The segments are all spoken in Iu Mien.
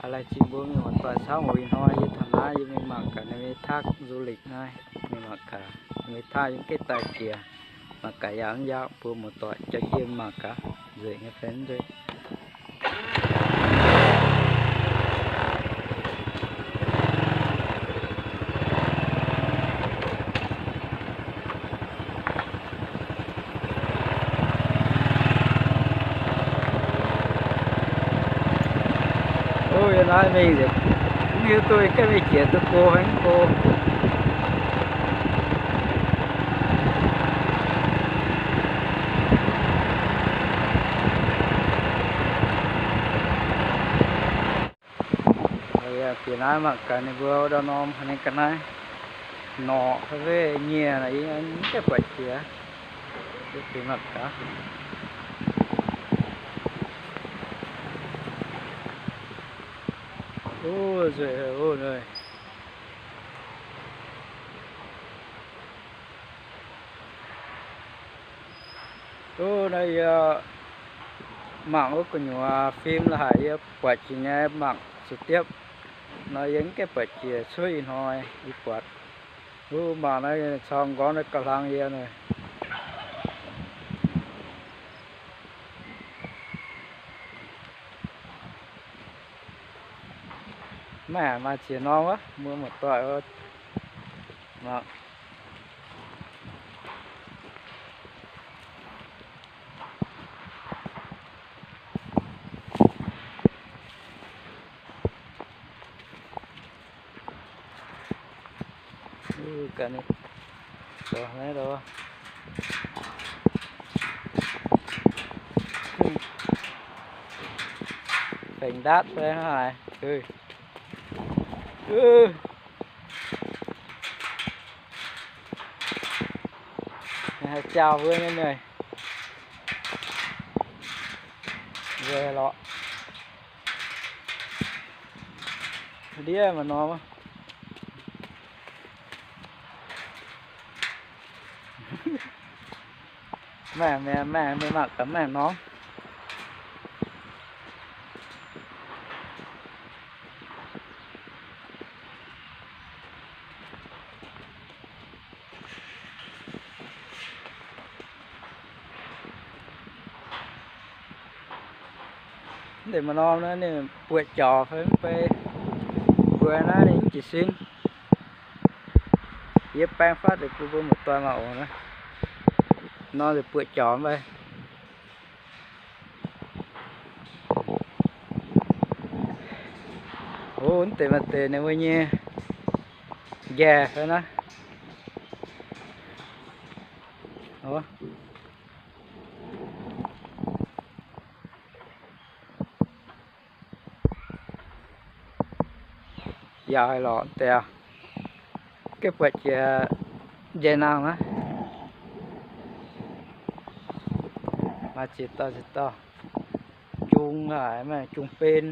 Laengz zingh mbuo mienh muoz-doic camv oc. Ih hnoi yie taux naaiv yie mingh mangc gaax ninh mbuo taav du lịch naaiv, mingh mangc gaax ninh mbuo taav yiem ga'naaiv daaih jiex, mangc gaax yaac mv yaac mbuo muoz-doic jauv jienv mangc gaax nzengc nyei fai mv nzengc. Ov, yie naaiv mingh nzengc, mv hiuv duqv gaengh mingh jiex duqv go fai mv go. Bieqc naaiv mangc gaax ninh mbuo ndau norm haaix nyungc ga'naaiv norqc fai nyieh, yie mv gaengh buatc jiex. Bieqc mangc gaax. Ov, nzueic haic ov. Ov, naaiv yie mangc wuov gu'nyuoz fim la'haic yie buatc jiex nyei, mangc sux diepv nor yie mv gaengh buatc jiex cuotv ih hnoi yie buatc. Ov, mangc naaiv cong nqorngv naaiv gauh hlang yie nor. Mv maaih ziex norm wuov, mbuo muoz-doic mangc. Ga'naaiv, ga'naaiv, fengx ndaatv fai haaix. Haih jaaux mbuo nyei meih. Nzueic lorqc. Ndiev maaih norm. Maengh, maengh, maengh, mingh mangc gaax maengh norm. Mv deix maaih norm naaiv ninh buoqc jauc fai mv bei, mbuo naaiv ninh mv jiez sin. Yie baeng fatv deix bun mbuo muoz-doic mangc oc. Naaiv norm deix buoqc jauc mv bei. Ov, mv deix maaih deix ninh mbuo nyei njaih fai naaiv. Yaac haiz lorqc deix. Gaengh buatc jiex njaih nangh naaiv. Maaih ziex dauh ziex dauh. Jung haic, maaih jung ben.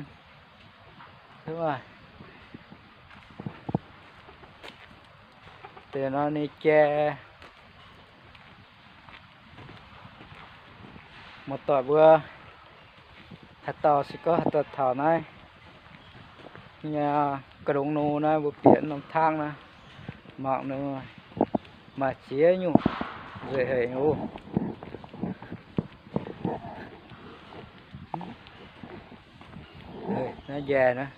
Deix nor ninh jai. Muoz-doic mbuo haaix dauh se gorngv haaix dauh taux naaiv nyei ga'ndongx nor naaiv, mbuo bieqc norm tangv naaiv mangc nor maaih ziex nyungc nzueic haic oc. Naaiv njaih naaiv.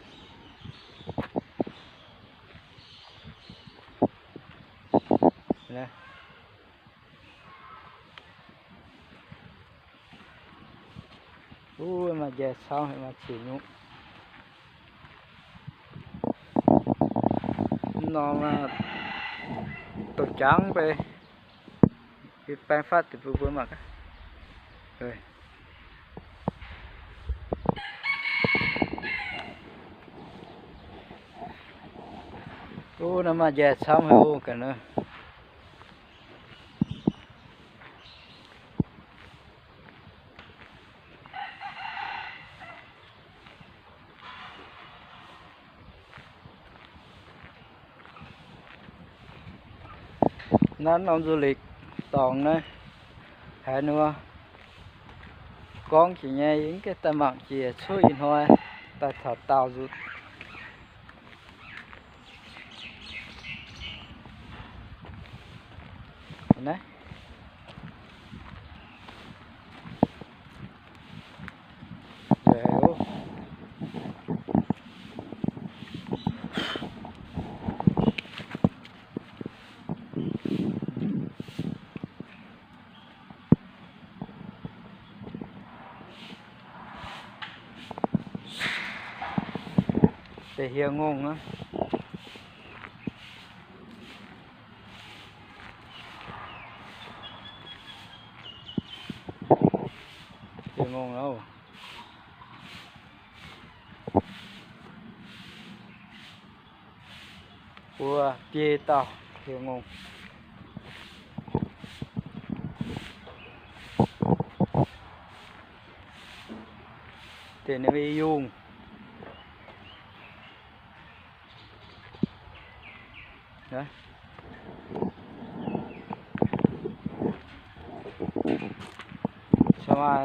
Ov, maaih njaih camv haic, maaih ziex nyungc. Mv norm douz jangv bei. Yie baeng fatv deix bun mbuo mangc gaax. Ov, naaiv maaih njaih camv haic oc ga'naaiv. Naaiv norm du lịch dorngx naaiv, haaix nor gorngv jiex nyei, yie mv gaengh daaih mangc jiex cuotv ih hnoi. daaih taux daauh nzutc. Naaiv. Deix hieh ngongh aqv. Hieh ngongh aqv. Mbuo biei dauh hieh ngongh. Deix ninh mbuo yungh.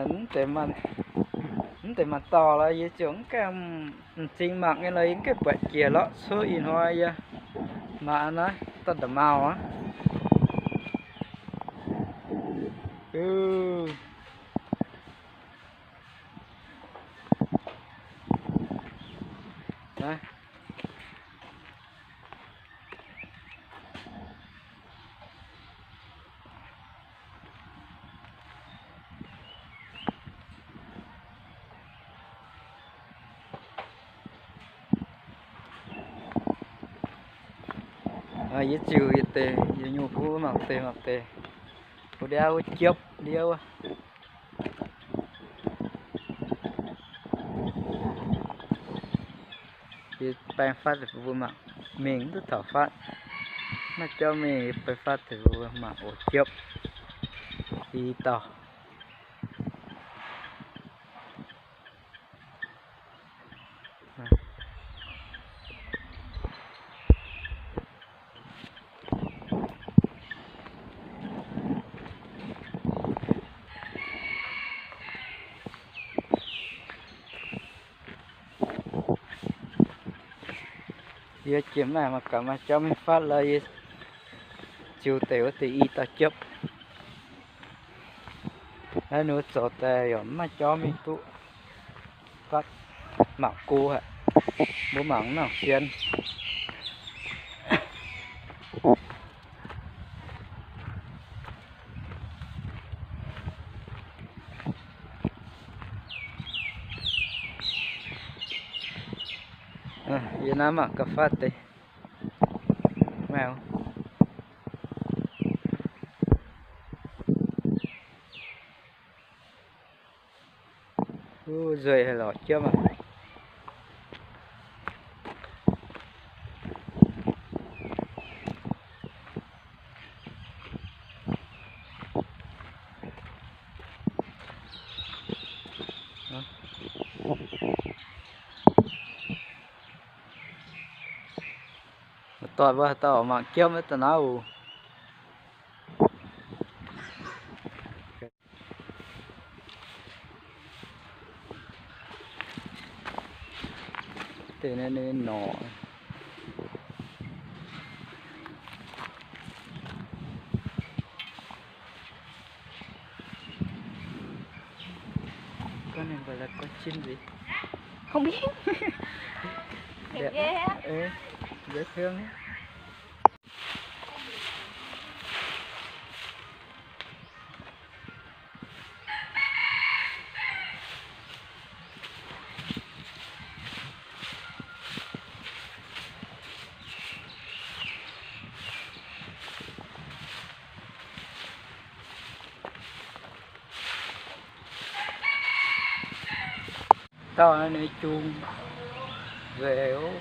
Mv deix maaih dorh lorqc, yie ziouc mv gaengh m'zing mangc nyei lorqc, yie mv gaengh buatc jiex lorqc. Cuotv ih hnoi yie mangc naaiv daaih nda'maauh aqv. Yie ziux yietc deix, yie nyungc kuv mangc deix mangc deix. Wuov ndiav wuov jiepv ndiev wuov. Yie baeng fatv mbuo mangc, mingh duqv taux fatv. Maiv jauv mingh yie baeng fatv mbuo mangc oc jiepv. I dauh. Yie jiex maaih mangc gaax maaih jauv mingh fatv lorqc, yie ziux deix wuov deix i dauh jiepv. Naaiv ninh mbuo zoux daaih yaac mv maaih jauv mingh duqv fatv. Mangc go haic, mbuo mangc mv nangc sien. Yie naaiv mangc gaax fatv deix. Nzueic haic lorqc jiepv aqv. Doic mbuo haaix dauh mangc jiepv maiv daaih naaiv oc. Deix naaiv ninh norqc. Có nên gọi là có chín gì? Không biết. Đẹp ghê á. Ừ, dễ thương á. Taux ninh cung về ôh.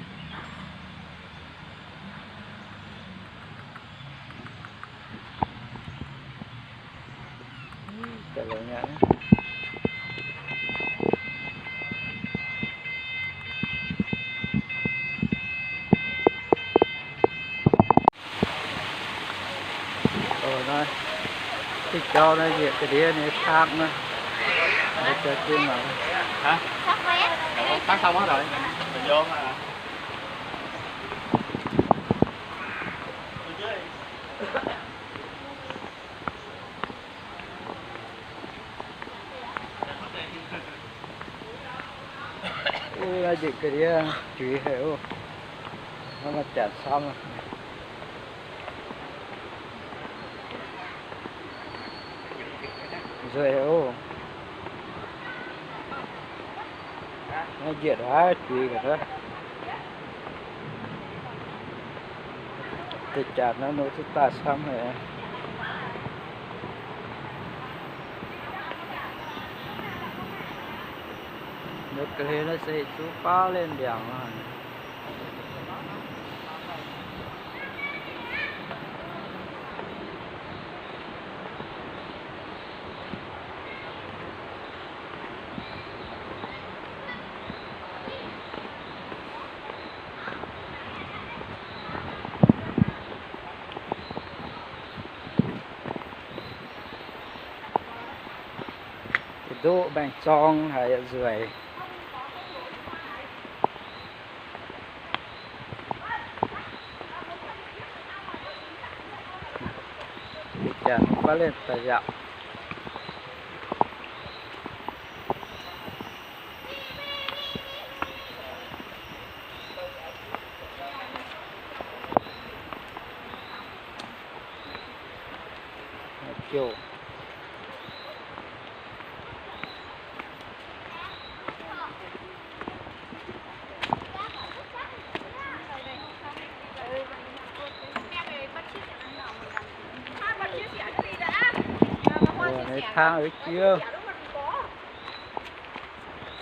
Ov, naaiv diuh jauv naaiv yietc ga'ndiev nyei park naaiv. Hah? Tang taux mv deix. Ui, njiec ga'ndiev juiz haic oc. Maiv maaih janx camv. Nzueic oc. Naaiv njiec haic juiz ga'ndiev. Deix janx naaiv nor duqv daaih camv haic. Nduov ga'hlen naaiv se zuqc baav lengh ndiangx aqv. Nduqc maengx zorng haic, nzueic. Janx baav lengh daaih yaac. Jouh. Hnangv eix jiex.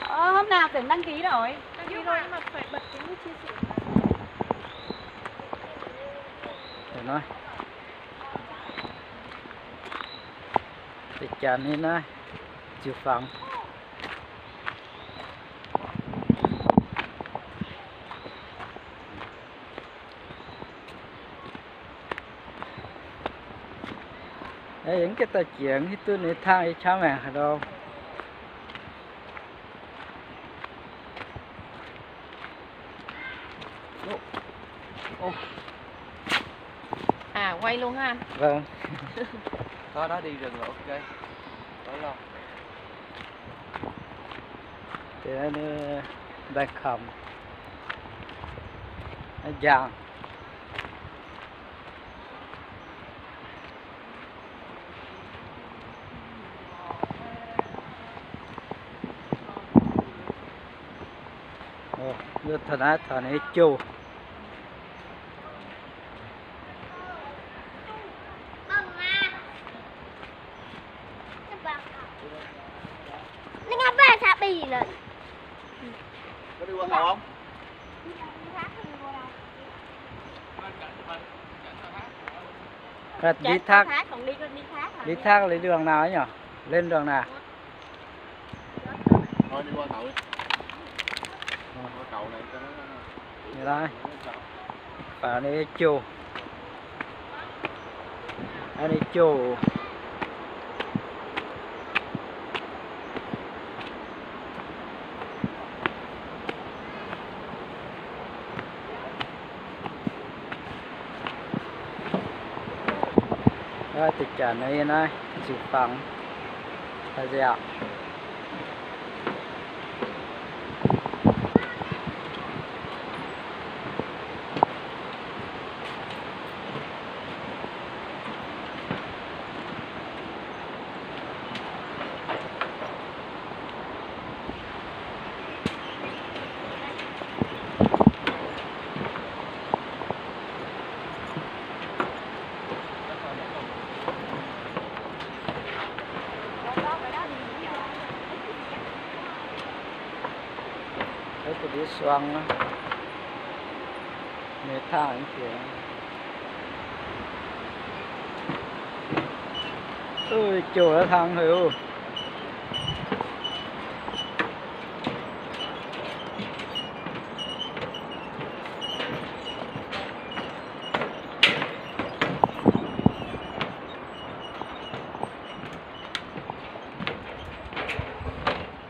Ơ, hôm nào Tưởng đăng ký rồi. Đăng ký rồi nhưng mà phải bật cái nút chia sẻ. Để nói. Deix janx nyei naaiv, ziux fangx. Aengx gengh daaih jiex hiuv duqv ninh hnangv eix camv maengc haaix ndau. À, quay luôn ha. Vâng. Có đó đi rừng là ok. Có lo. Deix naaiv Baengh Kamx, Njang. Taux naaiv taux ninh jouh. Đi thác, đi thác đi đường nào ấy nhỉ? Lên đường nào? Hnangv naaiv, faaux ninh jouh. Hnangv ninh jouh. Deix janx naaiv, naaiv ziux fangx. Ov, ga'ndiev suang aqv. Mienh tangh jiex. Ov, jouh aqv, tangh haic oc.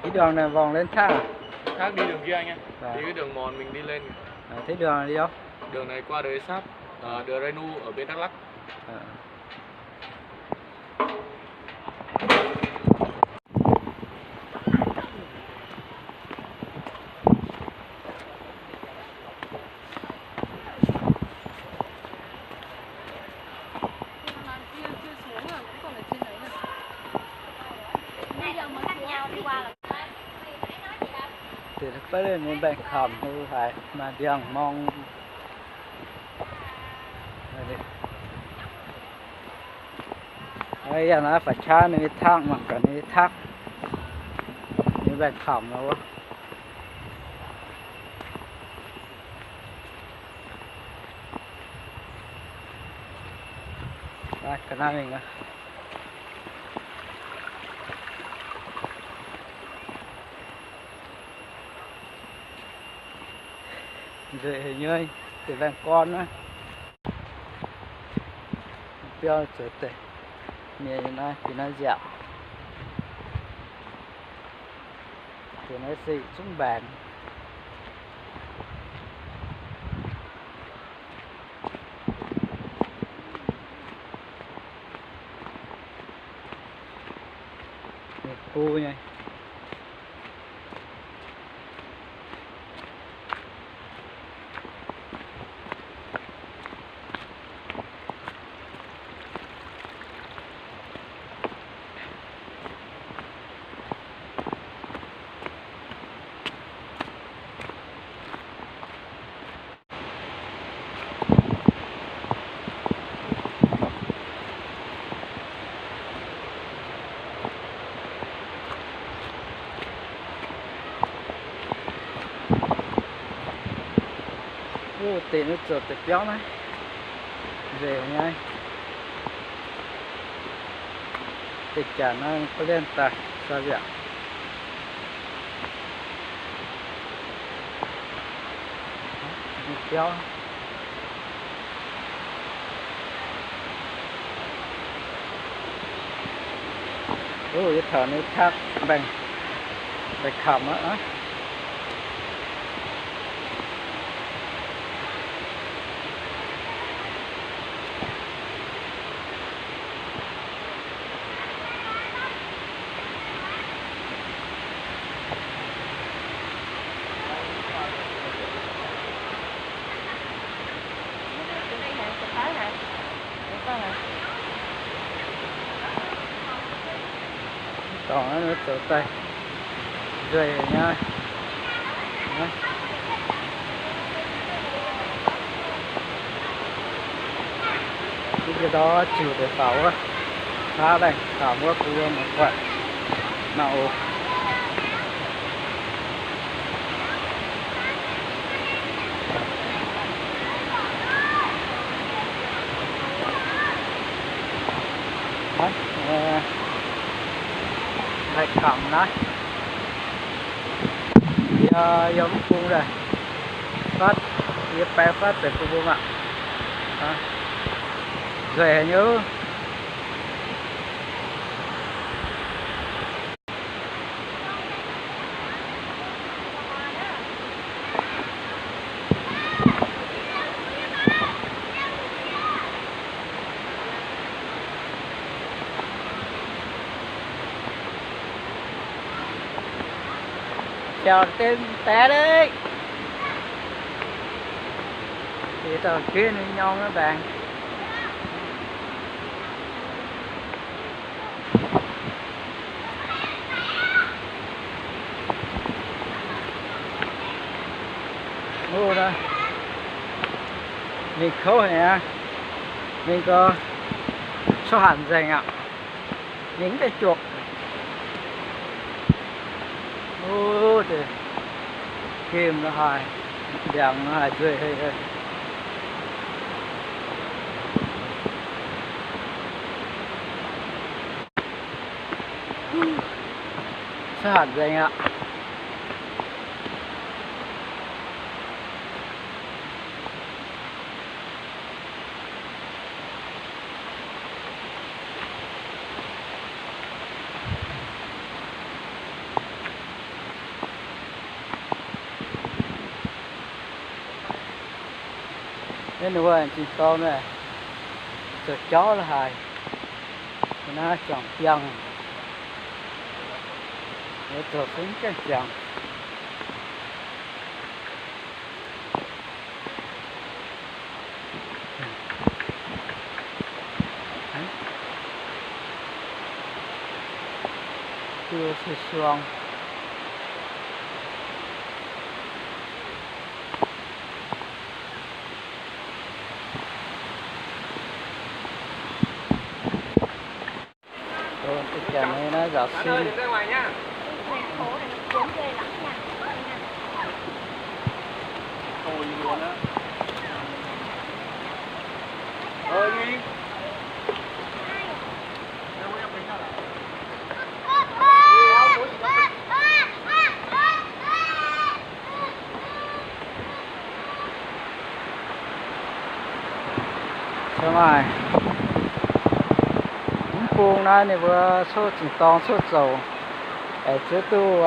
Ih ndorngx naaic vòng lên thang. Khác đi đường kia anh ạ. Đi cái đường mòn mình đi lên kìa. À, thế đường này đi đâu? Đường này qua đồi sáp, à, đường Renu ở bên Đắk Lắk. À. Deix beiv ninh mbaengx-kamx haic, maaih ndiangx-morng. Aa, yangh naaiv faaux qaqv ninh nyei takv, mangc gaax ninh nyei takv, ninh mbaengx-kamx wuov. Ga'naaiv mingh aqv. Nzueic haic nyei, deix mbaengx-gorn naaiv. Biauv zoux deix mienh naaiv, ga'naaiv nziaauc. Deix naaiv se zungv mbaengx. Ninh bu nyei. Wuov deix naaiv zoux deix biauv naaiv nzueic nyei. Deix jaax naaiv ba'lienh daaih saa yaac biauv. Ov, yie taux ninh takv mbaengx, mbaengx-kamx aqv. Dorngx naaiv zoux daaih nzueic nyei. Duqv jienv ndau ziux deix faaux wuov, hnangv naaic faaux wuov bun yie muoz-doic mangc oc. Mbaengx-kamx naaiv, yie yiem mv bung daaih fatv, yie baeng fatv deix bung bung aqv. Nzueic haic nyei. Jauv deix deix, deix dauh geh ninh nyorng naaiv mbaengx. Ov, mingh kouv haic aqv. Mingh gau, cuotv hatc nzengc aqv. Mingh mv deix juoqc. Ov, deix gemh la'haaix, ndiangx la'haaix nzueic haic. Cuotv hatc nzengc aqv. Naaiv ninh mbuo zinh dorng naaiv zoux jauv la'haaix, naaiv juangc biangh, zoux fingx gaengh ziangx. Duqv se suang. Janx naaiv nzaaux sin. Mv bung naaiv ninh mbuo cuotv zinh dorng cuotv zoux, aengx ziouc duqv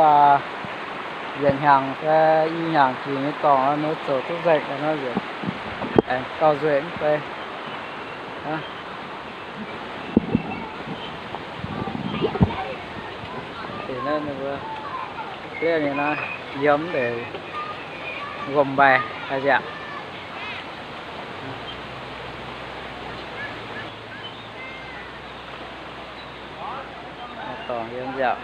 yietc hnyangx fai i hnyangx jiex nyei dorngx, ninh mbuo zoux duqv nzengc nor, aengx gauh nzueic mv bei. Naaiv ninh mbuo, yiem ndeic, ngomh mbaih a'nziaauc. Dorngx yiem nziaauc.